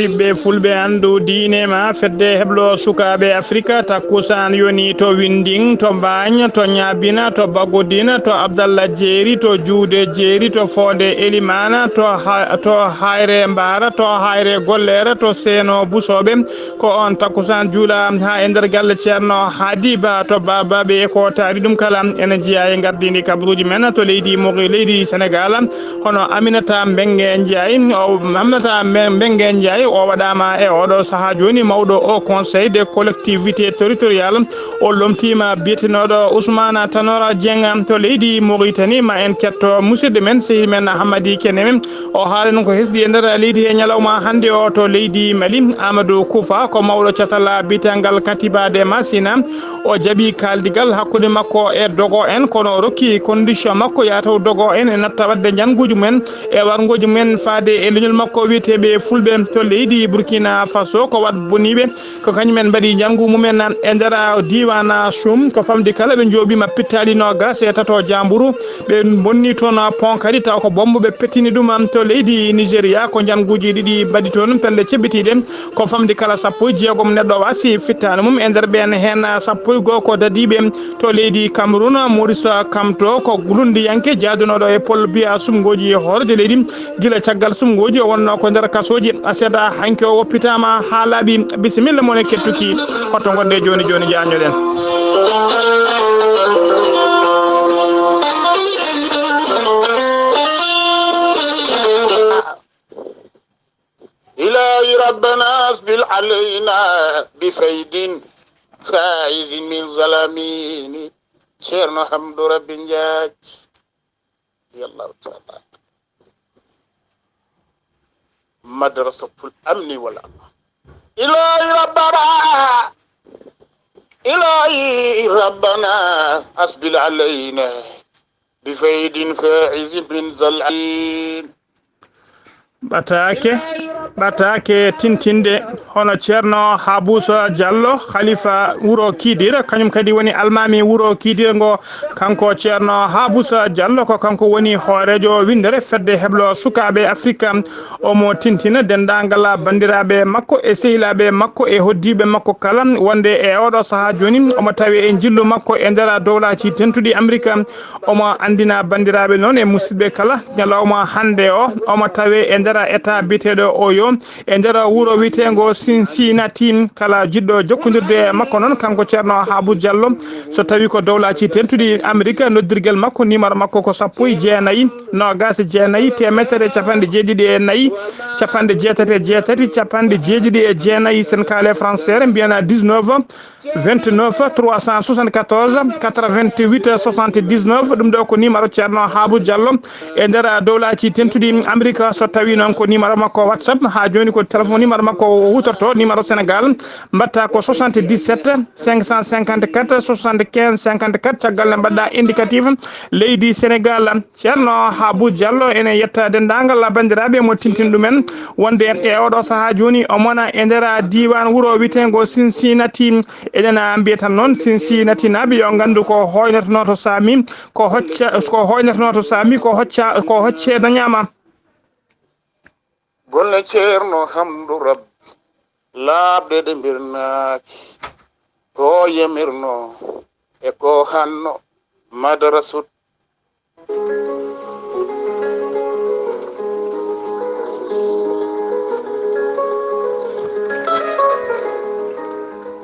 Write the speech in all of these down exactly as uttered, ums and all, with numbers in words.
Ɓe fulɓe anndu diine ma fedde heblo sukaaɓe Afrika, takkusaan yoni to Winnding, to Mbaañ, to Ñaabina, to Bagodina, to Abdallah Jeeri, to Juude Jeeri, to Foode Elimaana, to ha-, to Hayre Mbaara, to Hayre Golleere, to Seeno Busooɓe. Ko oon takkusaan juula haa e nder galle Ceerno Haadi Ba to Baaba ɓe ko taari ɗum kala. Ene jeyaa e ngardiindi kabaruuji men to leydi Mori, leydi Senegaal. Hono Aminata Mbengue Ndiaye, o, Aminata Me-, Mbengue Ndiaye, o waɗaama e oɗo sahaa jooni mawɗo au Conseil des collectivités territoriales. O lomtiima biyetenooɗo Ousmane Tanor Dieng to leydi Mauritanie. Ma en ketto musidɗo men, sehil men Hammadi Kene. O haala en ko hesɗi e nder leydi he ñalawma hannde o to leydi Mali. Amadou Koufa ko mawɗo catal biyetengal Katiba de Masina. O jaɓi kaaldigal hakkunde makko e dogo en, kono o rokki condition makko yataw dogo en e natta waɗde njannguuji mumen e warngooji mumen faade e leñol makko wiyeteeɓe Fulɓe to leydi Burkina Faso. Ko waɗ boniiɓe, ko kañumen mbaɗi njanngu mumen e nder diiwaan Sum. Ko famdi kala ɓe njooɓiima pittaali noogaas e tato jaamburu. Ɓe bonni toon pont kadi, taw ko bombo ɓe pettini ɗum to leydi Nigeria. Ko njannguuji ɗiɗi mbaɗi toon pelle ceɓɓitiiɗe. Ko famdi kala sappo e jeegom neɗɗo waasi fittaandu mum. E nder ɓeen heen sappo e goo ko dadiiɓe to leydi Cameroun. Maurice Kamto ko lunndiyanke jaadunooɗo e Paul Biya sumngooji hooreejo leydi. Gila caggal sumngooji o wonnoo ko nder kasooji. Seeɗa hanki o woppitaama haa laaɓi. Bisimilla mon e kettuki. Hoto ngonɗe jooni jooni, jaañoɗen. إلهي ربنا أسبل علينا بفيض فائض من ظلامين. Ceerno Hamdu Rabbi Njaaj, radiyallahu taala anhu. مدرسة الأمن والأمان. إلهي ربنا، إلهي ربنا أسبل علينا بفيض فائض من ظلامين. Ɓataake, ɓataake tintinde hono Ceerno Habusa Diallo, khalifa wuro Kidira, kañum kadi woni almaami wuro Kidira ngo. Kanko Ceerno Habusa Diallo ko kanko woni hooreejo winndere fedde heblo sukaaɓe Afrika. Omo tintina denndaangal banndiraaɓe makko e sehilaaɓe makko e hoddiiɓe makko kala, wonde e oɗo sahaa jooni omo tawi e njillu makko e nder dowlaaji dentuɗi Amerika. Omo anndina banndiraaɓe noon e musidɓe kala, ñalawma hannde o, omo tawe e nder état biyeteeɗo Oyo, e nder wuro wiyeteengo Cincinnati. Kala jiɗɗo jokkondirde e makko noon, kanko Ceerno Habu Diallo, so tawi ko dowlaaji dentuɗi Amerika, noddirgel makko, numéro makko ko sappo e jeenayi, noogaas e jeenayi, teemedere e capanɗe jeeɗiɗi e nayi, capanɗe jeetati e jeetati, capanɗe jeeɗiɗi e jeenayi, sen kaale français mbiyana dix-neuf, vingt-neuf trois cent soixante-quatorze quatre-vingt-huit soixante-dix-neuf. Ɗum ɗo ko numéro Ceerno Habu Diallo e nder dowlaaji dentuɗi Amerika. So tawi noon ko numéro makko WhatsApp, haa jooni ko téléphone numéro makko o hutorto, numéro Sénégal, mbatta ko soixante-dix-sept cinq cent cinquante-quatre soixante-quinze cinquante-quatre. Caggal nde mbaɗɗa indicatif leydi Sénégal. Ceerno Habu Diallo ene yetta denndaangal banndiraaɓe mo tintin ɗumen wonde e oɗo sahaa jooni o mona e nder diiwaan wuro wiyeteengo Cincinnati. Eɗen mbiya tan noon Cincinnati naaɓe yo nganndu ko hoynotonoo to Saami, ko hocca, ko hoynotonoo to Saami, ko hocca, ko hocce dañaama. Golle Ceerno Hamdu Rabbi laaɓɗe ɗe mbirnaaki, ko yamirno e ko hanno madrasut.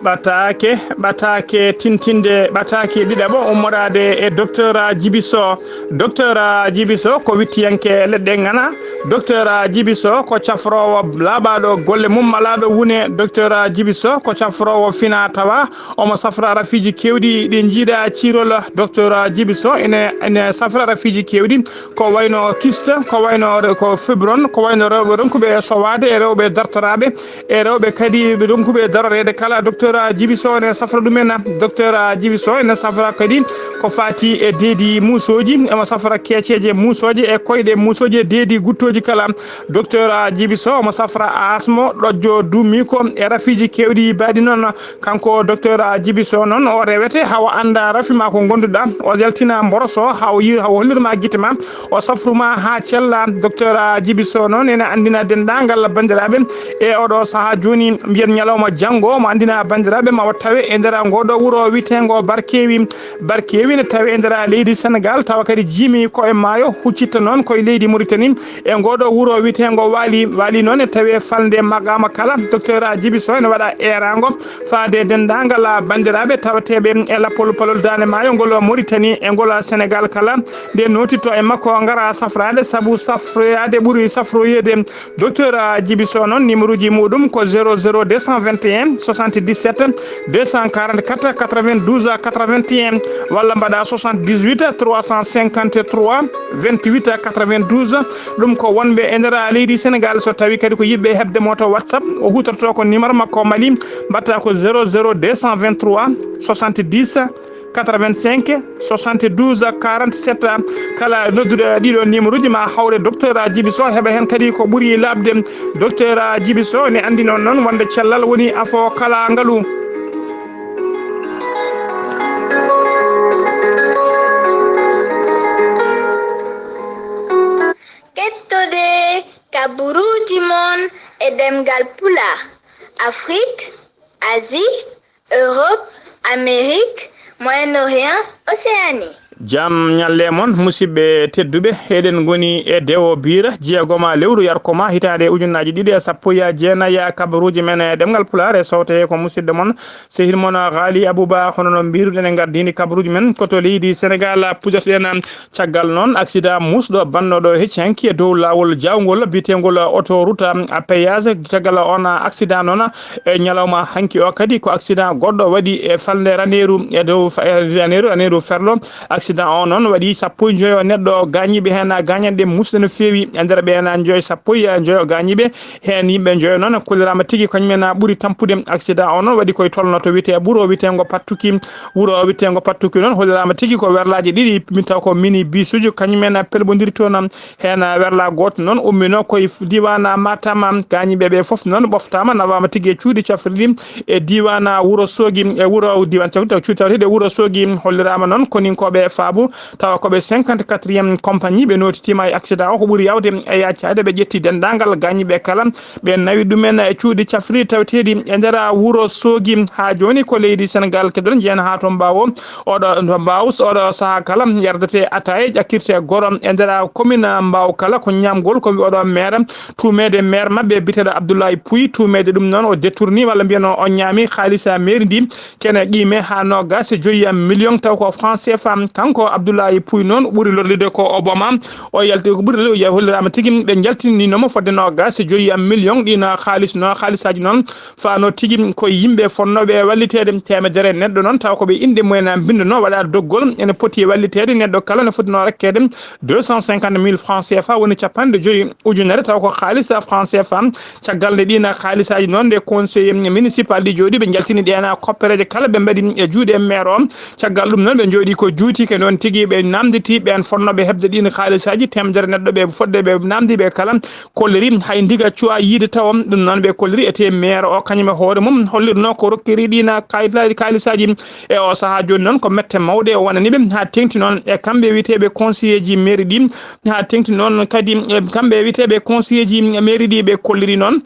Ɓataake, ɓataake tintinde, ɓataake ɗiɗaɓo ummoraade e Docteur Djiby Sow. Docteur Djiby Sow ko wittiyanke leɗɗe ŋana. Docteur Djiby Sow ko cafroowo laaɓaaɗo golle mum alaaɗo wune. Docteur Djiby Sow ko cafroowo fina tawa. Omo safra rafiiji keewɗi ɗi njiiɗa ciirol. Docteur Djiby Sow ene, ene safra rafiiji keewɗi, ko wayno kyste, ko wayno re-, ko fibrome, ko wayno rewɓe ronkuɓe sowaade e rewɓe dartoraaɓe e rewɓe kadi ronkuɓe daroreede kala. Docteur Djiby Sow ene safra ɗum en. Docteur Djiby Sow ene safra kadi ko faati e deedi muusooji, omo safra keeceeje muusooje e koyɗe muusooje, deedi guttooji. Kala, docteur Djiby Sow omo safra asmo ɗojjo duumi ko e rafiiji keewɗi baɗi noon. Kanko docteur Djiby Sow noon o rewete hawa annda rafi ma ko gonduɗa, o yaltina mboroso hawa yi-, hawa hollirma gite ma, o safruma haa cella. Docteur Djiby Sow noon ene anndina denndaangal banndiraaɓe e oɗo sahaa jooni, mbiyen ñalawma janngo, omo anndina banndiraaɓe ma o tawe e nder ngoɗo wuro wiyeteengo Barkewi. Barkewi ne tawe e nder leydi Senegal, tawa kadi jiimi ko e maayo, huccita noon ko e leydi Mauritanie. E ngoɗo wuro wiyeteengo Waali, Waali noon e tawe falnde maqaama kala. Docteur Djiby Sow ene waɗa eeraango faade denndaangal banndiraaɓe tawateeɓe e lappol palol Daande Maayo ngol Mauritanie e ngol Senegal kala. Nde nootitto e makko ngara safraade, sabu safroyaade ɓuri safroyeede. Docteur Djiby Sow noon, numéro ji muɗum ko zéro zéro deux cent vingt et un soixante-dix-sept deux cent quarante-quatre quatre-vingt-douze quatre-vingt-un, walla mbaɗa soixante-dix-huit trois cent cinquante-trois vingt-huit quatre-vingt-douze. Ɗum ko wonɓe e nder leydi Senegal. So tawi kadi ko yiɗɓe heɓde mo to WhatsApp, o hutorto ko numéro makko Mali, mbaɗta ko zéro zéro deux cent vingt-trois soixante-dix quatre-vingt-cinq soixante-douze quarante-sept. Kala nodduɗo ɗiɗo numéro ji ma hawre docteur Djiby Sow, heɓa heen kadi ko ɓuri laaɓde. Docteur Djiby Sow ne anndi noon, noon wonde cellal woni afo kala ngalu. Kettode kaburuuji mon e ɗemngal Pulaar, Afrik, Asie, Europe, Amérique, Moyen-Orient, Océanie. Jam ñalle mon, musidɓe tedduɓe, eɗen ngoni e dewo biira jeegoma lewru yarkoma hitaande ujunnaji ɗiɗi e sappo e jeenayi, kabaruuji men e ɗemngal Pulaar e sowte ko musidɗo mon, sehil mon Ghali Abouba. Hono no mbiruɗen e ngardini kabaruuji men ko to leydi Senegal puɗɗorɗen. Caggal noon, accident muusɗo bannooɗo hecci hanki e dow laawol jawngol biyeteengol autoroute à péage. Caggal on accident noon, e ñalawma hanki o kadi ko accident goɗɗo waɗi e falnde Raneeru e dow fa-, e Raneeru, Raneeru Ferlo. Accident o noon waɗi sappo e njoyo neɗɗo gaañiiɓe heen, gaañanɗe muusɗe no feewi. E nder ɓeen njoyo, sappo e njoyo gaañiiɓe, heen yimɓe njoyo noon kolliraama tigi kañumen ɓuri tampude. Accident o noon waɗi koye tolno to wiyetee ɓuro wiyeteengo Pattuki. Wuro wiyeteengo Pattuki noon holliraama tigi ko werlaaji ɗiɗi, min taw ko mini bisuji, kañumen pelɓondiri toon. Heen werla gooto noon ummino koye f-, diiwaan Matam. Gaañiiɓe ɓe fof noon ɓoftaama, nawaama tigi e cuuɗi cafrirɗi e diiwaan Wuro Soogi, e wuro diiwaan cafrirɗi taw cuuɗi tawteeɗi e Wuro Soogi. Holliraama noon koninkooɓe faabu, tawa ko ɓe cinquante-quatrième compagnie, ɓe nootitiima e accident o ko ɓuri yawde e yaccaade. Ɓe ƴetti denndaangal gaañiiɓe kala, ɓe nawi ɗumen e cuuɗi cafrirɗi taweteeɗi e nder Wuro Soogi. Haa jooni ko leydi Senegal keddon, njeyen haa to Mbaawo. Oɗo Mbaaw, oɗo sahaa kala yardete ataye, ƴakkirte goro e nder commune Mbaaw kala, ko ñaamgol ko oɗo maire, tuumeede maire maɓɓe biyeteeɗo Abdoulaye Pouy, tuumeede ɗum noon o détourni walla mbiyen o ñaami haalisa mairie ndi, kene qiime haa noogaas e joyi million taw ko franc C F A. Kanko Abdoulaye Pouy noon ɓuri lorlide ko Obama, o yalti ko ɓuri lorlide, o holliraama tigi ɓe njaltininomo fodde noogaas e joyi million ɗin haalis no, haalisaaji noon. Faano tigi ko yimɓe fonnooɓe e walliteede, teemedere neɗɗo noon, taw ko ɓe inɗe mumen a mbinnduno waɗa doggol, ene poti e walliteede. Neɗɗo kala ne foti no rakkeede deux cent cinquante mille francs C F A, woni capanɗe joyi ujunere, taw ko haalis franc C F A. Caggal nde ɗiin haalisaaji noon, nde conseil municipal ɗi jooɗi, ɓe njaltini ɗeen koppereeje kala, ɓe mbaɗi e juuɗe maire o. Caggal ɗum noon, ɓe njooɗi ko juutike noon tigi, ɓe namnditi ɓeen fonnooɓe heɓde ɗiin haalisaaji, teemedere neɗɗo ɓe fodde ɓe namndi ɓe kala, kolliri hay ndiga cuwa yiide tawo. Ɗum noon ɓe kolliri ete maire o kañum e hoore mum hollirno ko rokkiri ɗina kayitaaji, kaalisaaji. E o sahaa jooni noon ko mette mawɗe o wonani ɓe, haa teŋti noon e kamɓe wiyeteeɓe conseiller ji mairie ɗi, haa teŋti noon kadi e kamɓe wiyeteeɓe conseiller ji mairie ɗi ɓe kolliri noon.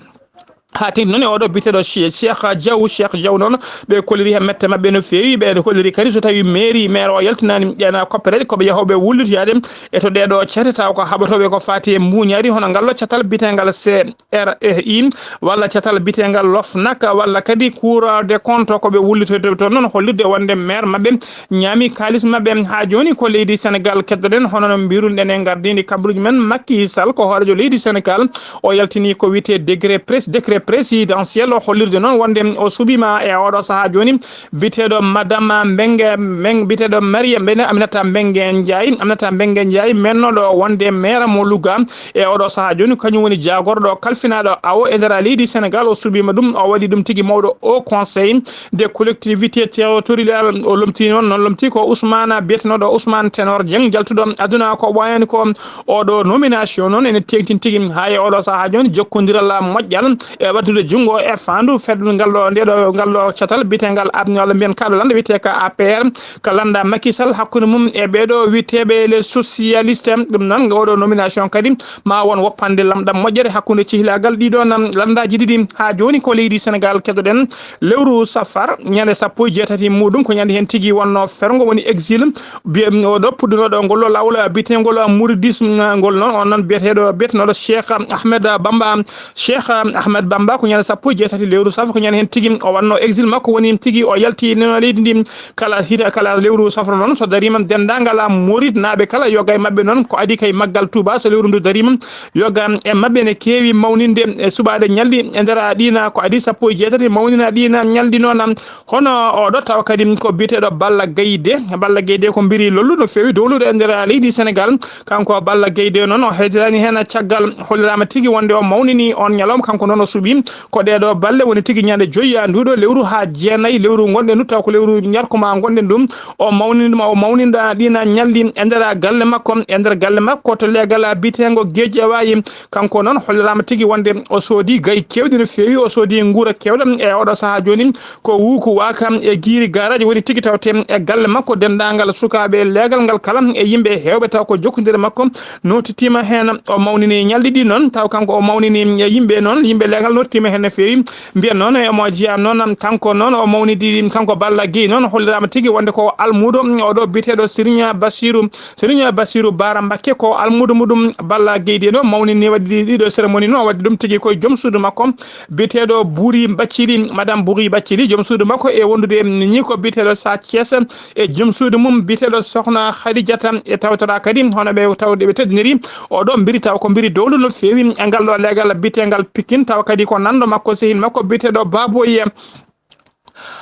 Haa teŋti noon e oɗo biyeteeɗo Che-, Cheikh Diaw, Cheikh Diaw noon ɓe kolliri heen mette maɓɓe no feewi. Ɓe kolliri kadi so tawi mairie, maire o yaltinaani ɗeen koppereeje, ko ɓe yahooɓe wullitoyaade e to ɗeeɗo cete, taw ko haɓotooɓe ko faati e mbuuñaari, hono ngal ɗo catal biyeteengal C R E I, walla catal biyeteengal lofnak, walla kadi Cour des comptes, ko ɓe wullitoyde toon noon, hollirde wonde maire maɓɓe ñaami kaalis maɓɓe. Haa jooni ko leydi Senegal keddoɗen, hono no mbiruɗen e ngardiindi kabaruuji men, Macky Sall ko hooreejo leydi Senegal, o yaltini ko wiyetee décret presse, décret présidentiel, o hollirde noon wonde o suɓiima e oɗo sahaa jooni, biyeteeɗo madame Mbengue, Mbengue, biyeteeɗo Maria Mbengue, Aminata Mbengue Ndiaye, Aminata Mbengue Ndiaye, mennoɗo wonde maire mo Louga e oɗo sahaa jooni, kañum woni jaagorɗo kalfinaaɗo awo e nder leydi Sénégal. O suɓiima ɗum, o waɗi ɗum tigi mawɗo au conseil des collectivités territoriales. O lomtii noon, noon lomtii ko Ousmane, biyetenooɗo Ousmane Tanor Dieng, jaltuɗo aduna ko ɓooyaani ko. Oɗo nomination noon ene teeŋtini tigi haa e oɗo sahaa jooni jokkondiral moƴƴal e waddude junngo e faandu fedde ngal ɗo, nde ɗo, ngal ɗo catal biyeteengal ab-, walla mbiyen kaaɗo lannda wiyetee ka A P R, ka lannda Macky Sall, hakkunde mum e ɓee ɗo wiyeteeɓe les socialistes. Ɗum noon, oɗo nomination kadi ma won woppande lamɗam moƴƴere hakkunde cehilaagal ɗii ɗoon lanndaaji ɗiɗi. Haa jooni ko leydi Sénégal keɗoɗen. Lewru safar, ñande sappo e jeetati muɗum, ko ñande heen tigi wonno ferngo, woni exil, biye-, oɗo puɗɗunooɗo ngol ɗo laawol biyeteengol mouridisme ngol noon, on noon biyeteeɗo, biyetenooɗo Cheikh Ahmed Bamba. Cheikh Ahmed Bamba ko ñande sappo e jeetati lewru safar, ko ñande heen tigi o waɗno exil makko, woni tigi o yalti no leydi ndi. Kala hita, kala lewru safar noon, so dariima, denndaangal muridnaaɓe kala, yoga e maɓɓe noon ko adii kay maggal Touba, so lewru ndu dariima, yoga e maɓɓe ne keewi mawninde e suɓaade ñalɗi e nder ɗiina ko adii sappo e jeetati mawnina ɗiina ñalɗi noon. Hono oɗo tawa kadi ko biyeteeɗo Balla Gaye deux. Balla Gaye deux ko mbiri lolluɗo no feewi dowluɗo e nder leydi Sénégal. Kanko Balla Gaye deux noon o heediraani heen caggal, holliraama tigi wonde o mawnini on ñalawma, kanko noon o suɓii ko ɗee ɗo balle, woni tigi ñande joyi nduɗo lewru haa jeenayi lewru ngonɗen ndu, taw ko lewru ñarkuma ngonɗen ɗum. O mawnini ɗum, o mawninda ɗiina ñalɗi e nder galle makko, e nder galle makko to leegal biyeteengo Geejawayi. Kanko noon holliraama tigi wonde o soodi gayi keewɗi no feewi, o soodi nguura keewɗa e oɗo sahaa jooni. Ko wuuku waaka e giiri garaaji woni tigi tawte e galle makko. Denndaangal sukaaɓe leegal ngal kala e yimɓe heewɓe taw ko jokkondire makko nootitiima heen. O mawnini ñalɗi ɗi noon, taw kanko o mawnini e yimɓe noon, yimɓe leegal nootitiima heen no feewi. Mbiyen noon e mo jeyaa noon, kanko noon o mawnidi, kanko Balla Gaye noon holliraama tigi wonde ko almuudo oɗo biyeteeɗo Serigne Bassirou, Serigne Bassirou Bara Mbacké, ko almuudo muɗum. Balla Gaye deux noon mawnini, waɗi ɗiɗo cérémonie noon, waɗi ɗum tigi koye joom suudu makko biyeteeɗo Boury Bathily, Madame Boury Bathily, joom suudu makko e wondude e ñiiko biyeteeɗo Sa Thiès e joom suudu mum biyeteeɗo Sokhna Khadijata. E tawtoraa kadi hono ɓe tawde ɓe teddiniri oɗo mbiri, taw ko mbiri dowlu no feewi e ngal ɗo leegal biyeteengal Pikine, taw kadi ko nanndo makko, sehil makko biyeteeɗo Baboye.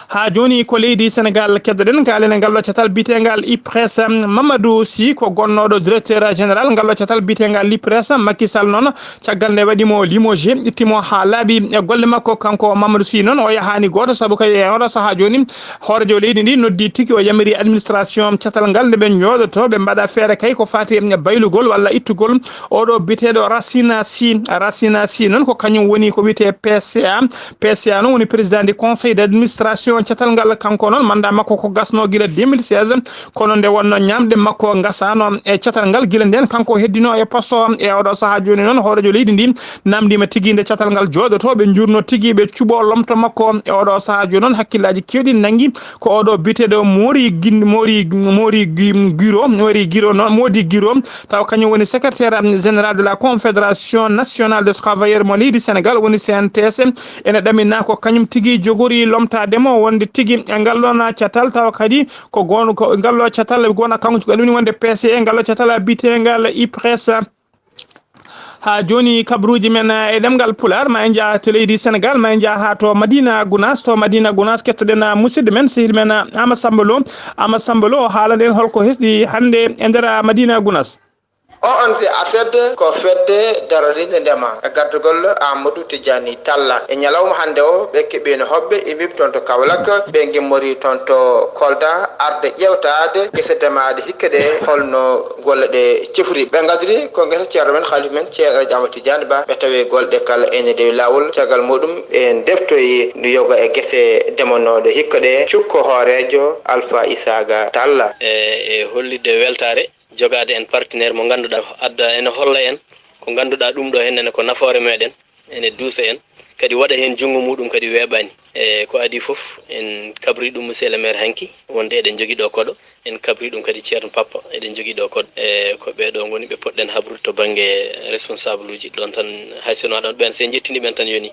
Haa jooni ko leydi Sénégal keddoɗen, kaalen e ngal ɗo catal biyeteengal IPRES. Mamadou Sy ko gonnooɗo directeur général ngal ɗo catal biyeteengal l'IPRES. Macky Sall noon, caggal nde waɗi mo limogé, itti mo haa laaɓi e golle makko. Kanko Mamadou Sy noon, o yahaani gooto, sabu kay e oɗo sahaa jooni, hooreejo leydi ndi noddi tigi, o yamiri administration catal ngal nde ɓe njooɗoto, ɓe mbaɗa feere kay ko faati e baylugol walla ittugol oɗo biyeteeɗo Racine Sy. Racine Sy noon ko kañum woni ko wiyetee P C A. P C A noon woni président du conseil d'administration catal ngal. Kanko noon, mandat makko ko gasno gila deux mille seize, kono nde wonno ñaamɗe makko ngasano e catal ngal, gila ndeen kanko heddino e poste o. E oɗo sahaa jooni noon, hooreejo leydi ndi namndiima tigi nde catal ngal jooɗoto, ɓe njuurno tigi, ɓe cuɓo lomto makko. E oɗo sahaa jooni noon, hakkillaaji keewɗi nanngi ko oɗo biyeteeɗo Mori Gin-, Mori, Mori Gi-, Giro, Mori Giro noon, Modi Giro, taw kañum woni secrétaire général de la Confédération Nationale des Travailleurs mo leydi Sénégal, woni C N T S. Ene ɗamina ko kañum tigi jogori lomtaade mo wonde tigi e ngal ɗoon catal, tawa kadi ko gon-, ko ngal ɗo catal wona kanko ɗum woni wonde P C A, ngal ɗo catal biyeteengal IPRES. Haa jooni, kabaruuji men e ɗemngal Pulaar, ma en njah to leydi Senegaal, ma en njah haa to Madina Gunaas. To Madina Gunaas, kettoɗen musidɗo men, sehil men Ama Samba Lo. Ama Samba Lo, haalana en hol ko hesɗi hannde e nder Madina Gunaas. O on te a fedde ko fedde daraniinde ndema e gardagol Amadou Tidiani Talla. E ñalawma hannde o, ɓe keɓiino hoɓɓe immiiɓe toon to Kaolack, ɓe ngimmori toon to Kolda, arde ƴeewtaade gese ndemaaɗe hikka ɗe, holno golle ɗe cifori. Ɓe ngadori ko ngesa ceerno men, khalifa men, ceerno Alhaji Amadou Tidiani Ba, ɓe tawi golle ɗe kala ene rewi laawol. Caggal muɗum, ɓe ndeftoyi yoga e gese ndemanooɗe hikka ɗe, cukko hooreejo Alpha Isaaga Talla. E, e hollitde weltaare, jogaade en partenaire mo ngannduɗaa adda ene holla en ko ngannduɗaa ɗum ɗo heen ene ko nafoore meɗen, ene duusa en, kadi waɗa heen junngo muɗum kadi weeɓaani. E ko adii fof, en kabri ɗum monsieur le maire hanki, wonde eɗen njogii ɗo koɗo, en kabri ɗum kadi ceerno Pappa, eɗen njogii ɗo koɗo. E ko ɓee ɗo ngoni ɓe poɗɗen habrude to bannge responsable uji ɗoon tan, hay sinno ɗon ɓeen, so en njettini ɓeen tan yoni.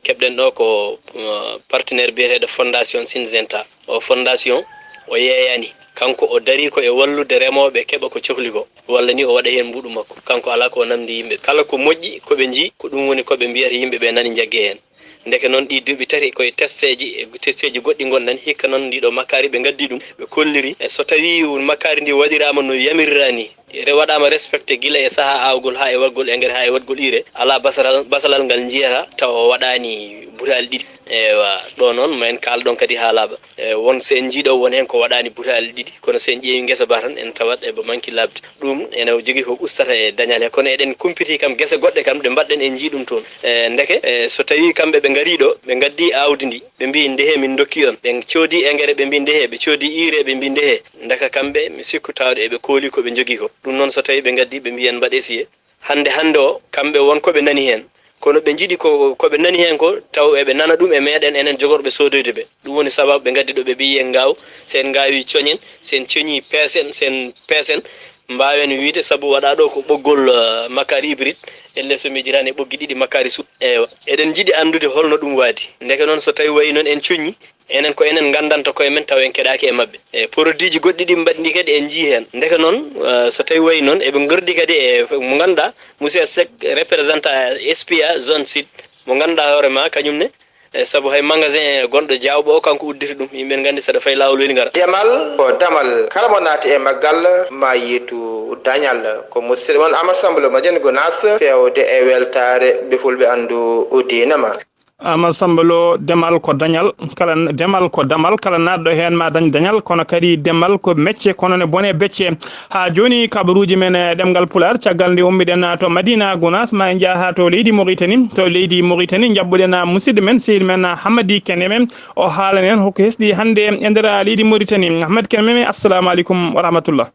Keɓɗen ɗo ko, uh, partenaire biyeteeɗo Fondation Syngenta. O fondation, o yeeyani. Kanko o darii ko e wallude remooɓe keɓa ko cohli ko, walla ni o waɗa heen mbuuɗu makko. Kanko alaa ko o namndi yimɓe. Kala ko moƴƴi, ko ɓe njii, ko ɗum woni ko ɓe mbiyata yimɓe ɓe nani njagge heen. Ndeke noon ɗii duuɓi tati koye testeeji e testeeji goɗɗi ngonɗen, hikka noon ndiiɗo makkaari ɓe ngaddi ɗum, ɓe kolliri e so tawii makkaari ndi waɗiraama no yamirira ni, re-, waɗaama respecté gila e sahaa aawgol haa e waɗgol engrais haa e waɗgol ire, alaa basalal, basalal ngal njiyata tawa o waɗaani butaali ɗiɗi. Ewa, ɗo noon ma en kaal ɗon kadi haalaaɓe. E, won so en njiiɗo won heen ko waɗaani butaali ɗiɗi, kono so en ƴeewi ngesa ba tan en tawat eɓe manki laaɓde. Ɗum ene jogii ko ustata e dañal he, kono eɗen kumpiti kam gese goɗɗe kam ɗe mbaɗɗen en njii ɗum toon. E, ndeke, e, so tawii kamɓe ɓe ngarii ɗo, ɓe ngaddii aawdi ndi, ɓe mbii ndehee min ndokki on, ɓe coodii engrais ɓe mbii ndehee, ɓe coodii ire ɓe mbii ndehee, ndeka kamɓe mi sikku tawde eɓe kooli ko ɓe njogii ko. Ɗum noon so tawii ɓe ngaddii ɓe mbii en mbaɗ essayé. Hannde hannde o, kamɓe won ko ɓe nani heen. Kono ɓe njiɗi ko, ko ɓe nani heen ko, taw eɓe nana ɗum e meeɗen enen jogorɓe soodoyde ɓe. Ɗum woni sababu ɓe ngaddi ɗo ɓe mbii en ngaaw, so en ngaawii coñen, so en coñii peesen, so en peesen, mbaawen wiyde sabu waɗaa ɗo ko ɓoggol, eh, makkaari hybride, ellee so miijiraani e ɓoggi ɗiɗi makkaari su-, eywa. Eɗen njiɗi anndude holno ɗum waadi. Ndeke noon so tawii wayi noon en coñii, enen ko enen nganndanta koye men tawa en keɗaaki e maɓɓe. E produit ji goɗɗi ɗi mbaɗndi kadi en njii heen. Ndeke noon, eh, so tawii wayi noon eɓe ngordi kadi e mo ngannduɗaa, monsieur Seck, représentant S P A zone sud, mo ngannduɗaa hoore ma kañum ne, e sabu hay magasin gonɗo Diawɓe o kanko udditi ɗum. Yimɓe ne nganndi saɗa fayi laawol weli ngara. Demal ko damal. Kala mo naati e maggal ma yiytu dañal. Ko musidɗo mon Amadou Samba Lo Madiane Gounass, fewde e weltaare ɓe fulɓe anndu diina ma. Amadou Samba Lo, demal ko dañal, kala, demal ko damal, kala naatɗo heen ma dañ dañal, kono kadi demal ko mecce, kono ne bone becce. Haa jooni kabaruuji men e ɗemngal Pulaar, caggal nde ummiɗen to Madina Gounass, ma en njah haa to leydi Mauritanie, to leydi Mauritanie njaɓɓuɗen musidɗo men, sehil men Hammadi Kene men, o haalan en hokko hesɗi hannde e nder leydi Mauritanie. Hammadi Kene men, assalamu aleykum wa rahmatullah.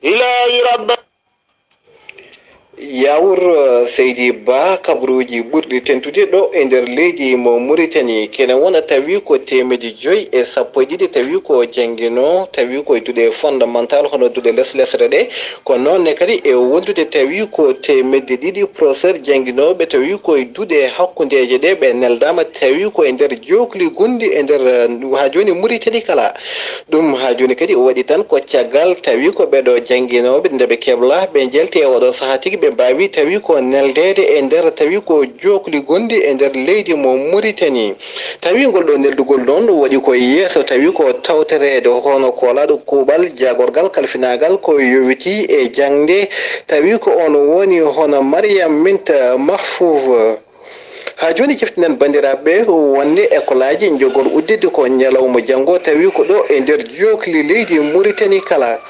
Ilaahi Rabba. Yaawur, eh, Seydi Ba, kabaruuji ɓurɗi tentude ɗo e nder leydi mo Mauritanie, kene wona tawi ko teemedde joy e sappo e ɗiɗi tawi ko janngino, tawi ko e duɗe fondamental hono duɗe leslesre ɗe, ko noon ne kadi e wondude tawi ko teemedde ɗiɗi professeur jannginooɓe tawi ko e duɗe hakkundeeje ɗe ɓe neldaama tawi ko e nder jookli gonɗi e nder, eh, haa jooni Mauritanie kala. Ɗum haa jooni kadi waɗi tan ko caggal tawi ko ɓeɗo jannginooɓe nde ɓe kebla, ɓe njelti e oɗo sahaa tigi, ɓe mbaawi tawi ko neldeede e nder tawi ko jookli gonɗi e nder leydi mo Mauritanie. Tawi ngol ɗo neldugol noon waɗi ko yeeso tawi ko tawtoreede hono koolaaɗo kuuɓal jaagorgal kalfinaagal ko yowitii e jaŋde, tawi ko on woni hono Mariam Minta Mahfouf. Haa jooni ciftinen banndiraaɓe wonde ekolaaji njogor udditde ko ñalawma janngo, tawi ko ɗo e nder jookli leydi Mauritanie kala.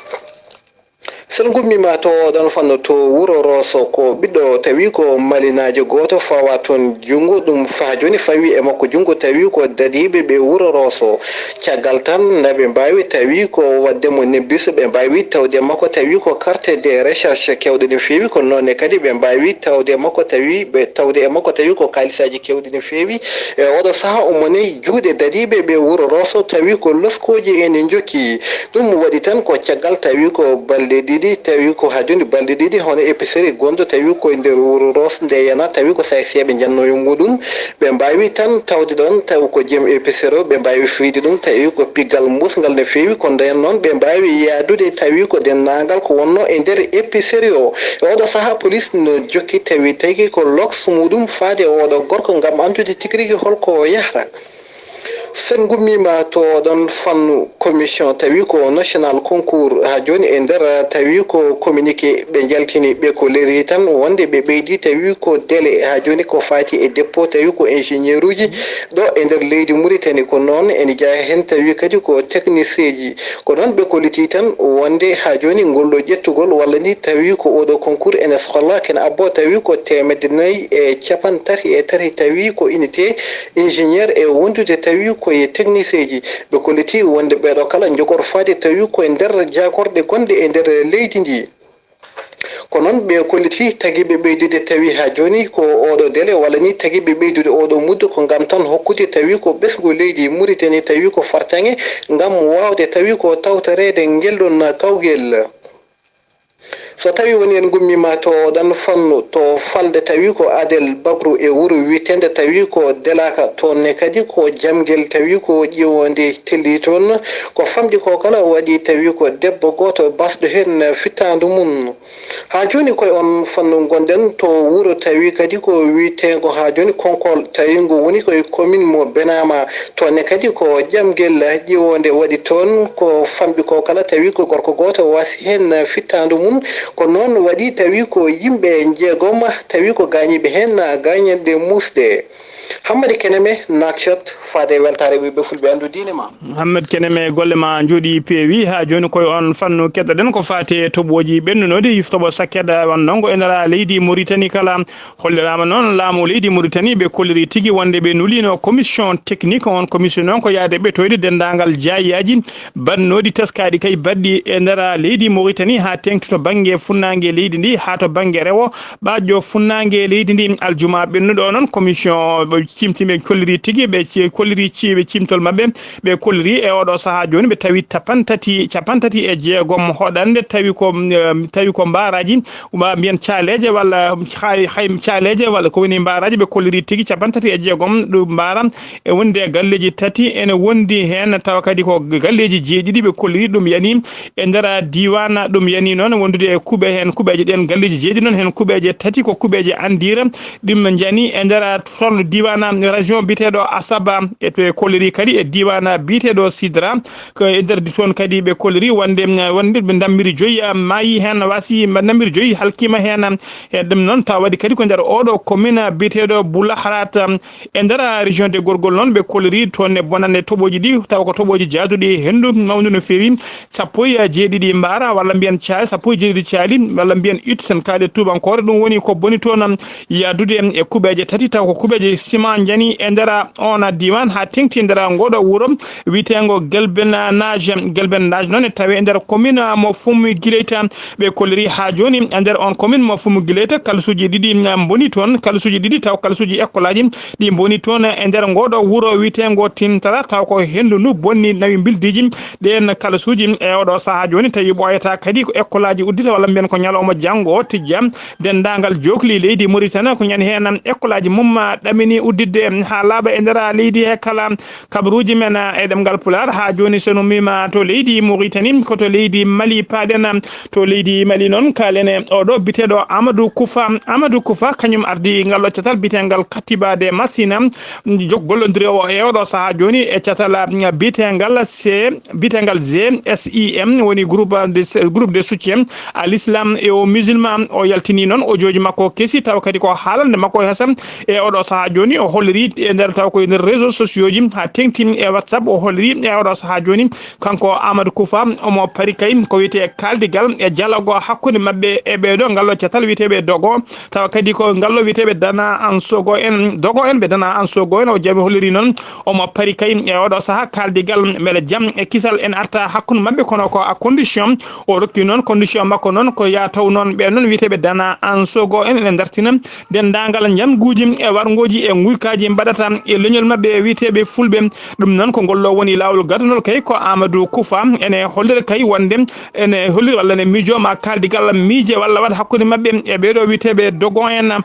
So en ngummiima to oɗon fannu to wuro Roso, ko ɓiɗɗo tawi ko malinaajo gooto fawa toon junngo, ɗum haa jooni fawi e makko junngo, tawi ko dadiiɓe ɓe wuro Roso. Caggal tan na ɓe mbaawi tawi ko waɗde mo nebbis, ɓe mbaawi tawde makko tawi ko carte de recherche keewɗe no feewi, kono noon ne kadi ɓe mbaawi tawde makko tawi, ɓe tawde e makko tawi ko kaalisaaji keewɗi no feewi. E oɗo sahaa omo nayi juuɗe dadiiɓe ɓe wuro Roso, tawi ko loskooji ene njokki. Ɗum waɗi tan ko caggal tawi ko balɗe ɗiɗi, tawi ko haa jooni balɗe ɗiɗi, hono épicerie gonɗo tawi ko e nder wuro Roso nde yana, tawi ko saay seeɓe njannooyo muɗum. Ɓe mbaawi tan tawde ɗoon, tawi ko jom épicerie o, ɓe mbaawi fiyde ɗum, tawi ko piggal mbusngal no feewi, kono nden noon ɓe mbaawi yahdude, tawi ko denndaangal ko wonnoo e nder épicerie o. E oɗo sahaa, police no jokki, tawi tagi ko loks muɗum faade e oɗo gorko ngam anndude tigi rigi holko o yahata. So en ngummiima to oɗon fannu commission, tawi ko national concours haa jooni e nder, tawi ko communiqué ɓe njaltini ɓe ko leeri tan wonde ɓe ɓeydi tawi ko délai haa jooni ko faati e dépôt tawi ko ingénieur uji ɗo e nder leydi Mauritanie, ko noon ene jeyaa heen tawi kadi ko technicien ji. Ko noon ɓe kolliti tan wonde haa jooni ngol ɗo ƴettugol walla ni tawi ko oɗo concours ene sohla kene abbo tawi ko teemedde nayi e capanɗe tati e tati tawi ko unité ingénieur e wondude tawi ko e technicien ji. Ɓe kolliti wonde ɓeeɗo kala njogor faade tawi ko e nder jaagorɗe gonɗe e nder leydi ndi. Ko noon ɓe kolliti tagiiɓe ɓeydude tawi haa jooni ko oɗo délai walla ni tagiiɓe ɓeydude oɗo muddo ko ngam tan hokkude tawi ko ɓesngu leydi Mauritanie tawi ko fartaŋŋe ngam waawde tawi ko tawtoreede ngel ɗoon kawgel. So tawii woni en ngummiima to oɗon fannu, to falde tawii ko Adel Bakru e wuro wiyeteende tawii ko Delaaka, toon ne kadi ko Jamngel tawii ko ƴiwoonde tellii toon, ko famɗi ko kala waɗi tawii ko debbo gooto basɗo heen fittaandu mum. Haa jooni koye oon fannu ngonɗen to wuro tawii kadi ko wiyeteengo haa jooni Konkol, tawii ngo woni koye commune mo Benaama, toon ne kadi ko Jamngel ƴiwoonde waɗi toon, ko famɗi ko kala tawii ko gorko gooto wasi heen fittaandu mum. Ko noon waɗi tawi ko yimɓe njeegom tawi ko gaañiiɓe heen gaañanɗe muusɗe. Hammadi Keneme, Nouakchott, faade e weltaare ɓiɓɓe fulɓe anndu diine ma. Hammadi Keneme, golle ma njooɗii peewi. Haa jooni koye oon fannu keɗoɗen ko faati e toɓooji ɓennunooɗi, toɓo sakket wonnongo e nder leydi Mauritanie kala. Holliraama noon laamu leydi Mauritanie ɓe kolliri tigi wonde ɓe nuliino commission technique. On commission noon ko yahde ɓetoyde denndaangal jaayaaji baɗnooɗi teskaaɗi kay baɗɗi e nder leydi Mauritanie haa teeŋti to bannge funnaange leydi ndi haa to bannge rewo ɓaaƴƴo funnaange leydi ndi. Aljuma ɓennuɗo o noon commission ɓe ciimti ɓe kolliri tigi ɓe ci-, kolliri ci-, ɓe ciimtol maɓɓe ɓe kolliri e oɗo sahaa jooni ɓe tawi capanɗe tati, capanɗe tati e jeegom hoɗande tawi ko, eh, tawi ko mbaaraaji ma mbiyen caaleeje walla hay, hay caaleeje walla ko woni mbaaraaji ɓe kolliri tigi capanɗe tati e jeegom ɗum mbaara e wonde e galleeji tati ene wondi heen tawa kadi ko galleeji jeeɗiɗi ɓe kolliri ɗum yani e nder diiwaan ɗum yani noon wondude e kuɓe heen kuɓeeje ɗeen galleeji jeeɗiɗi noon heen kuɓeeje tati ko kuɓeeje anndiira ɗum jani e nder toon diiwaan région biyeteeɗo Asaba e to e kolliri kadi e diiwaan biyeteeɗo Sidra. Ko e nder toon kadi ɓe kolliri wonde, wonde ɓe ndammiri joyi, ah, maayi heen, wasi mba ndammiri joyi halkiima heen. E ɗum noon tawa waɗi kadi ko nder oɗo commune biyeteeɗo Boulahrat, ah, e nder région de Gorgol noon ɓe kolliri toon e bonande toɓooji ɗi, tawa ko toɓooji jaaduɗi e henndu mawndu no feewi, sappo e jeeɗiɗi mbaara walla mbiyen caali, sappo e jeeɗiɗi caali walla mbiyen ut sen kaali e tuubankoore. Ɗum woni ko boni toon, ah, yahdude e kuɓeeje tati, taw ko kuɓeeje sima njani e nder oon diiwaan haa teeŋti e nder ngooɗo wuro wiyeteengo Gelbenage. Gelbenage noon e tawee e nder commune mo Fumu Gileyta. Ɓe kolliri haa jooni e nder oon commune mo Fumu Gileyta, kalsuuji ɗiɗi mboni toon, kalsuuji ɗiɗi taw kalsuuji ekkolaaji ɗi mboni toon e nder ngooɗo wuro wiyeteengo Tintara, taw ko henndu ndu bonni nawi mbildiiji. Ɗeen kalsuuji e oɗo sahaa jooni tawi ɓooyataa kadi ko ekkolaaji uddita walla mbiyen ko ñalawma janngo tijja. Denndaangal jookli leydi Mauritanie ko ñande heen ekkolaaji mum ɗamini udditde haa laaɓa e nder leydi he kala kabaruuji men e ɗemngal Pulaar. Haa jooni so en ummiima to leydi Mauritanie ko to leydi Mali paaɗen. To leydi Mali noon kaalen e oɗo biyeteeɗo Amadou Koufa. Amadou Koufa kañum ardi ngal ɗo catal biyeteengal Katiba de Massina. Gollondirowo e oɗo sahaa jooni e catal biyeteengal C biyeteengal G S I M woni groupe de, groupe de soutien à l'islam et aux musulmans. O yaltini noon audio ji makko kesi taw kadi ko haalande makko e hasam e oɗo sahaa jooni o holliri e nder taw koye nder réseau sociaux ji haa teeŋti e WhatsApp o holliri e oɗo sahaa jooni kanko Amadou Koufa omo pari kay ko wiyetee kaaldigal e jalago hakkunde maɓɓe e ɓeeɗo ngal ɗo catal wiyeteeɓe Dogo tawa kadi ko ngal ɗo wiyeteeɓe Dana Ansogo en Dogo en ɓe Dana Ansogo en o jaɓi holliri noon omo pari kay e oɗo sahaa kaaldigal mbele jam e kisal en arta hakkunde maɓɓe kono ko à condition o rokki noon condition makko noon ko yaa taw noon ɓe noon wiyeteeɓe Dana Ansogo en ene ndartina denndaangal njannguuji e warngooji e nguykaaji mbaɗata e leñol maɓɓe e wiyeteeɓe fulɓe. Ɗum noon ko ngol ɗo woni laawol gadunol kay ko Amadou Koufa ene hollira kay wonde ene hollira walla ene miijooma kaaldigal miije walla waɗa hakkunde maɓɓe e ɓeeɗo wiyeteeɓe Dogo en.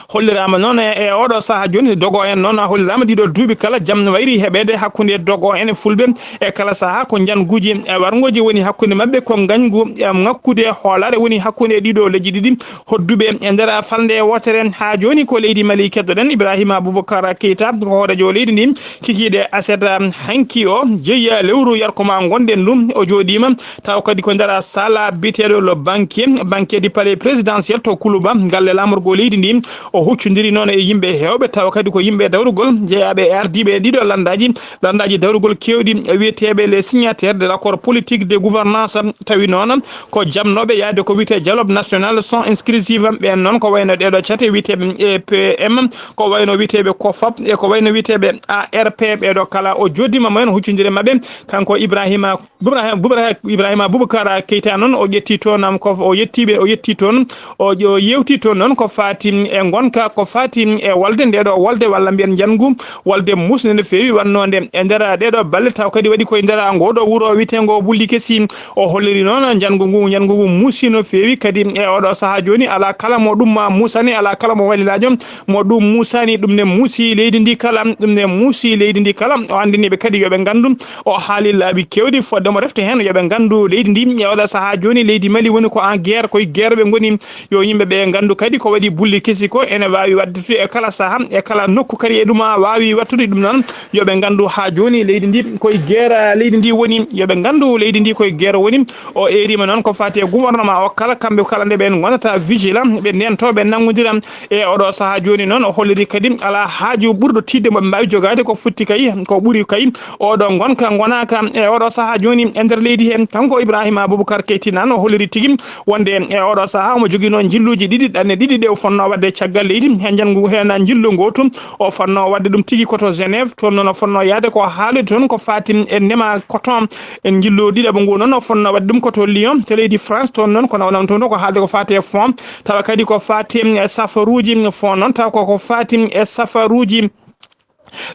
Holliraama noon e, e oɗo sahaa jooni, Dogo en noon holliraama ɗiɗo duuɓi kala jam wayri heɓeede hakkunde Dogo en e Fulɓe e kala sahaa ko njannguuji e warngooji woni hakkunde maɓɓe, ko ngañgu e ŋakkude e hoolaare woni hakkunde e ɗiɗo leƴƴi ɗiɗi hodduɓe e nder falnde wootere. Haa jooni ko leydi Mali keddoɗen, Ibrahima Boubacar Keita ko hooreejo leydi ndi, kikiiɗe aset hanki o jeyi lewru yarko ma ngonɗen ɗum, o jooɗiima taw kadi ko nder sala biyeteeɗo le banquier, banquier du palais présidentiel to Kuluba, galle laamorgo leydi ndi. O huccondiri noon e yimɓe heewɓe, tawa kadi ko yimɓe dawrugol, jeyaaɓe e ardiiɓe e ɗiɗo lanndaaji, lanndaaji dawrugol keewɗi, wiyeteeɓe les signataires de l'accord politique de gouvernance. Tawi noon ko jamnooɓe yaade ko wiyetee dialogue national sans exclusive. Ɓeen noon ko wayno ɗeeɗo cate wiyeteeɓe E P M, ko wayno wiyeteeɓe COFAP e ko wayno wiyeteeɓe A R P. Ɓeeɗo kala o jooɗiima mo en huccondire maɓɓe. Kanko Ibrahima Boubacar, Boubacar, Ibrahima Boubacar Keita noon, o ƴetti toon, am, ko o yettiiɓe, o yetti toon, o, o yewti toon noon ko faati e ngonka ko faati e wolde nde ɗo wolde walla mbiyen njanngu wolde musde no feewi wannode e nder ɗee ɗo balle taw kadi waɗi koye nder ngoo ɗo wuro wiyeteengo Bulli Kesi. O holliri noon njanngu ngu njanngu ngu muusi no feewi kadi e oɗo sahaa jooni alaa kala mo ɗum musani alaa kala mo walilaajo mo ɗum musani ɗum ne muusi leydi ndi kala ɗum ne muusi leydi ndi kala o anndini ɓe kadi yo ɓe nganndu o haali laabi keewɗi fodde mo refte heen yo ɓe nganndu leydi ndi e oɗo sahaa jooni leydi Mali woni ko en guerre koye guerre ɓe ngoni yo yimɓe ɓe nganndu kadi ko waɗi Bulli Kesi ko ene waawi waɗde e kala sahaa e kala nokku kadi e ɗum a waawi waɗtude ɗum noon yo ɓe nganndu haa jooni leydi ndi koye guerre leydi ndi woni yo ɓe nganndu leydi ndi koye guerre woni o eerima noon ko faati e gouvernement o kala kamɓe kala nde ɓe ngonata vigilant ɓe ndento ɓe nanngodira e oɗo sahaa jooni noon o holliri kadi alaa haaju ɓurɗo tiiɗde mo ɓe mbaawi jogaade ko fotti kay ko ɓuri kay oɗo ngonka ngonaaka e oɗo sahaa jooni e nder leydi he kanko Ibrahima Aboubacar Keyti noon o holliri tigi wonde e oɗo sahaa omo joginoo njilluuji ɗiɗi ɗanne ɗiɗi ɗe o fotnoo waɗde caggal leydi he njanngu heen njillu ngootu o fotnoo waɗde ɗum tigi ko to Genève toon noon o fotnoo yahde ko haalde toon ko faati e ndema coton en njillu ɗiɗaɓo ngu noon o fotnoo waɗde ɗum ko to Lyon to leydi France toon noon kono onon toon ko haalde ko faati e fond tawa kadi ko faati e safaruuji fond noon tawa koko faati e safaruuji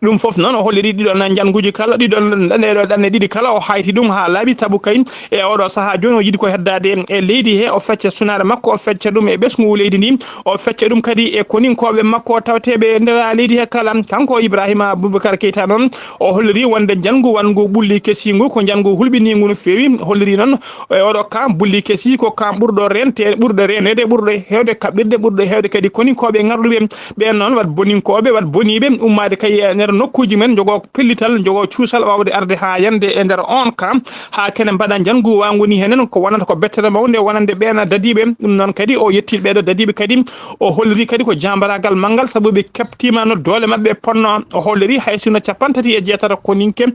ɗum fof noon o holliri ɗiɗon njannguuji kala ɗiɗon ɗeɗo ɗanne ɗiɗi kala o hayti ɗum haa laaɓi tabu kay e oɗo sahaa jooni o yiɗi ko heddaade e leydi he o fecca sunaare makko o fecca ɗum e ɓesngu leydi ndi o fecca ɗum kadi e koninkooɓe makko tawteeɓe e nder leydi he kala kanko Ibrahima Boubacar Keita noon o holliri wonde njanngu wanngu ɓulli kesi ngu ko njanngu hulɓiniingu no feewi holliri noon e oɗo kan bulli kesi ko kan ɓurɗo rente ɓurɗo renede ɓurɗo hewde kaɓɓirde ɓurɗo hewde kadi koninkooɓe ngarɗuɓe ɓeen noon wat boninkooɓe wat boniiɓe ummaade kay e nder nokkuuji men njogoo pellital njogoo cuusal waawde arde haa yande e nder oon kan haa kene mbaɗa njanngu waangu ni henen ko wonata ko bettere mawnde wonande ɓeen dadiiɓe ɗum noon kadi o yettii ɓeeɗo dadiiɓe kadi o holliri kadi ko jaambaraagal manngal sabu ɓe keɓtiima no doole maɓɓe potnoo o holliri hay sinno capanɗe tati e jeetati koninke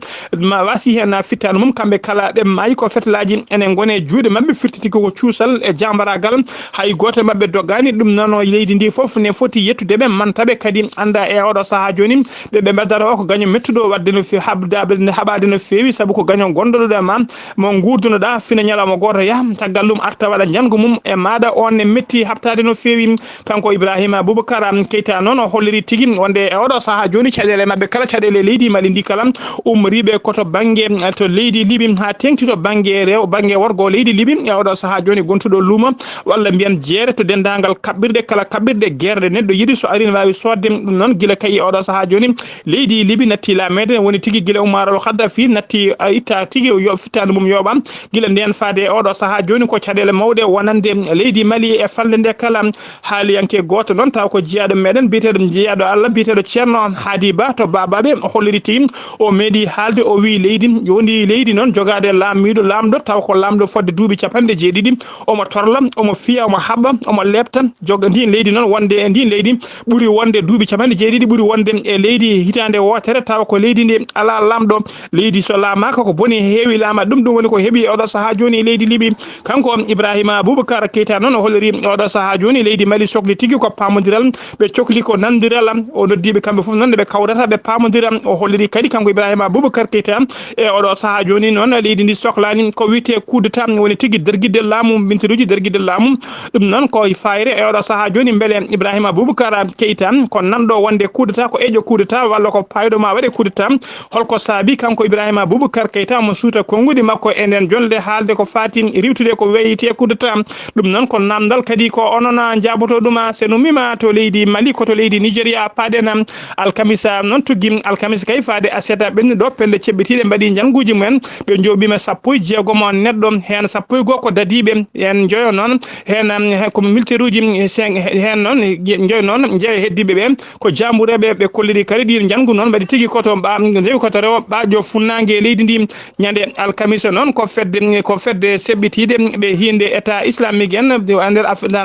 ma wasi heen fittaandu mum kamɓe kala ɓe maayi ko fetalaaji ene ngone juuɗe maɓɓe firtiti ko cuusal e jaambaraagal hay gooto maɓɓe dogaani ɗum noon leydi ndi fof ne foti yettude ɓe manta ɓe kadi annda e oɗo sahaa jooni ɓe ɓe mbaddata o ko gaño mettuɗo wadde no feewi haɓdaade haɓaade no feewi sabu ko gaño gondoɗoɗa ma mo nguurdunoɗa fina ñalawma gooto yaha caggal ɗum arta waɗa njanngu mum e maaɗa on ne metti haɓtaade no feewi kanko Ibrahima Boubacar Keita noon o holliri tigi wonde e oɗo sahaa jooni caɗeele maɓɓe kala caɗeele leydi Mali ndi kala ummoriiɓe ko to bannge to leydi Libi haa teeŋti to bannge rew bannge worgo leydi Libi e oɗo sahaa jooni gontuɗo luumo walla mbiyen jeere to denndaangal kaɓɓirɗe kala kaɓɓirɗe gerɗe neɗɗo yiɗi so ari ne waawi soodde ɗum noon gila kay e oɗo sahaa jooni leydi Libi natti laameede woni tigi gila Umar al Khaddafi natti itta tigi yo fittaandu mum yooɓa gila ndeen faade e oɗo sahaa jooni ko caɗeele mawɗe wonande leydi Mali e falnde nde kala haaliyanke gooto noon taw ko jiyaaɗo meɗen biyeteeɗo jiyaaɗo Allah biyeteeɗo ceerno Haadi Ba to Babaɓe o holliri tigi o meeɗi haalde o wii leydi yowndi leydi noon jogaade laamiiɗo laamɗo taw ko laamɗo fodde duuɓi capanɗe jeeɗiɗi omo torla omo fiya omo haɓɓa omo leɓta joga ndin leydi noon wonde e ndin leydi ɓuri wonde duuɓi capanɗe jeeɗiɗi ɓuri wonde e leydi hitaande wootere tawa ko leydi ndi alaa laamɗo leydi so laamaaka ko boni heewi laama ɗum ɗum woni ko heɓi e oɗo sahaa jooni e leydi Libi kanko Ibrahima Boubacar Keita noon o holliri oɗo sahaa jooni leydi Mali sokli tigi ko paamondiral ɓe cokli ko nanondiral o noddiiɓe kamɓe fof noon ɓe kawrata ɓe paamondira o holliri kadi kanko Ibrahima Boubacar Keita e oɗo sahaa jooni noon leydi ndi soklaani ko wiyetee coup d'état woni tigi dergidde laamu mintiruuji dergidde laamu ɗum noon ko fayre e oɗo sahaa jooni mbele Ibrahima Boubacar Keita ko nanɗo wonde coup d'état ko eƴƴo coup d'état walla ko payɗo ma waɗe coup d'état holko saabi kanko Ibrahima Boubacar Keita mo suuta konnguɗi makko e nden jonde haalde ko faati riiwtude ko wiyetee coup d'état ɗum noon ko namdal kadi ko onon njaaboto ɗum a so numima to leydi Mali ko to leydi Nigeria paaɗen alkamisa noon tuggi alkamisa kay faade aset ɓennuɗo pelle ceɓɓitiiɗe mbaɗi njannguuji mumen ɓe njooɓiima sappo e jeegom neɗɗo heen sappo e goo ko dadiiɓe heen njoyo noon heen ko militeeruuji heen noon njoyo noon njeya heddiiɓe ɓe ko jaambureeɓe ɓe kolliri kadi ɗiin njanngu noon mbaɗi tigi koto ndewi koto rewo ɓaaƴo funnaange e leydi ndi ñande alkamisa noon ko fedde ko fedde seɓɓitiiɗe ɓe hiinde état islamique en nder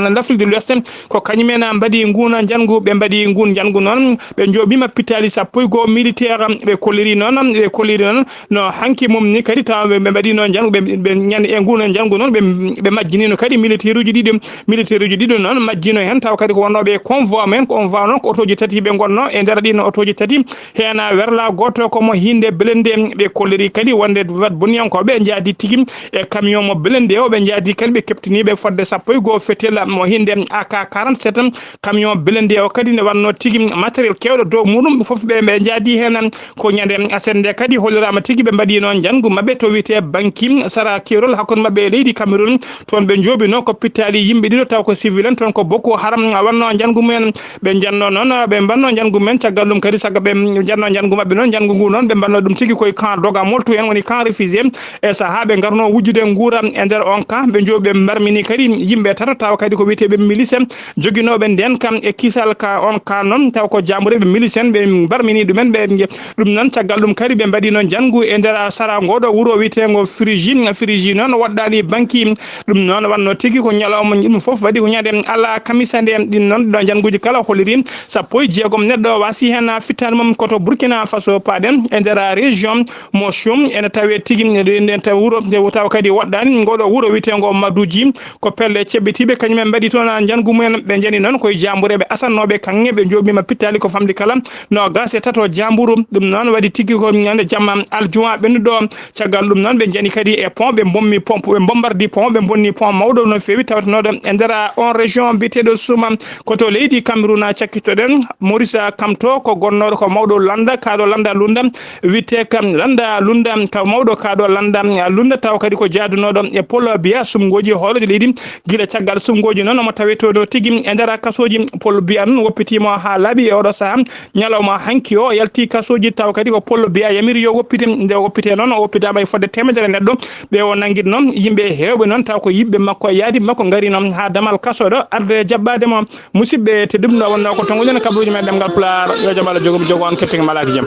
l'afrique de l'ouest ko kañumen mbaɗi nguun njanngu ɓe mbaɗi nguun njanngu noon ɓe njooɓiima pittaali sappo e goo militaire ɓe kolliri noon ɓe kolliri noon no hanki mum ni kadi tawa ɓe mbaɗino njanngu ɓe ñande e nguun njanngu noon ɓe majjinino kadi militaire uji ɗiɗi militaire uji ɗiɗo noon majjino heen taw kadi ko wonnooɓe e convoi men ko on vaw noon ko otooji tati ɓe ngonnoo e nder ɗiin otooji tati. Heen werla gooto ko mo hinnde belende. Ɓe kolliri kadi wonde wat boniyankooɓe njaadi tigi e camion mo belende o, ɓe njaadi kadi ɓe keɓtiniiɓe fodde sappo e goo fetel mo hinnde A K quarante-sept. Camion belende o kadi ne wannoo tigi matériel keewɗo dow muɗum fof ɓe, ɓe njaadi heen. Ko ñande aset nde kadi holliraama tigi ɓe mbaɗiino njanngu maɓɓe to wiyetee Banki sara keerol hakkunde maɓɓe e leydi Cameroun. Toon ɓe njoobinoo ko pittaali yimɓe ɗiɗo taw ko civil en, toon ko Boko Haram wannoo njanngu mumen. Ɓe njannoo noon, ɓe mbannoo njanngu mumen. Caggal ɗum kadi, sago ɓe njannoo njanngu maɓɓe noon, njanngu ngu noon ɓe mbannoo ɗum tigi koye camp Dogamol, to en woni camp réfugié. E sahaa ɓe ngarnoo wujjude nguura e nder on camp, ɓe njooɓi, ɓe mbarmini kadi yimɓe tato, tawa kadi ko wiyeteeɓe milice joginooɓe ndeen kam e kisal ka on camp noon, taw ko jaambureeɓe milice en, ɓe mbarmini ɗumen. Ɓe ɗum noon, caggal ɗum kadi ɓe mbaɗiino njanngu e nder sara ngooɗo wuro wiyeteengo Firiji. Firiji noon woɗɗaani Banki. Ɗum noon wannoo tigi ko ñalawma, ɗum fof waɗi ko ñande alkamisa nde. Ɗin noon ɗo njannguuji kala holliri sappo e jeegom neɗɗo waasi heen fittaandu mum. Ko to Burkina Faso paaɗen e nder région mo Chum, ene tawee tigi nden taw wuro nde taw kadi woɗɗaani ngooɗo wuro wiyeteengo Maduji. Ko pelle ceɓɓitiiɓe kañum en mbaɗi toon njanngu mumen. Ɓe njani noon koye jaambureeɓe asannooɓe kaŋŋe, ɓe njooɓiima pittaali ko famɗi kala noogaas e tato jaamburu. Ɗum noon waɗi tigi ko ñande jamma aljuma ɓennuɗo. Caggal ɗum noon, ɓe njani kadi e pont, ɓe mbommi pont, ɓe mbombardi pont, ɓe mbonni pont mawɗo no feewi tawtenooɗo e nder on région biyeteeɗo Suma. Ko to leydi Cameroun cakkitoɗen, Maurice Kamto ko gonnooɗo ko mawɗo lannda, kaaɗo lannda lunda, wiyetee kam lannda lunda, taw mawɗo kaaɗo lannda lunda, taw kadi ko jaadunooɗo e Paul Biya, sumngooji hoolooji leydi. Gila caggal sumngooji noon, omo tawetoo ɗo tigi e nder kasooji. Paul Biya noon woppitiima haa laaɓi e oɗo sahaa. Ñalawma hanki o yalti kasooji, taw kadi ko Paul Biya yamiri yo woppite. Nde o woppitee noon, o woppitaama e fodde teemedere neɗɗo. Ɓe o nanngitnoo, yimɓe heewɓe noon, taw ko yiɗɓe makko e yaadiiɓe makko ngari noon haa damal kaso ɗo, arde jaɓɓaade mo. Musidɓe tedduɓe, ɗum ɗo wonnoo ko tonngude kabaruuji men ɗemngal Pulaar. Yo jam Allah jogo, jogo on, kettagol malaaji jam.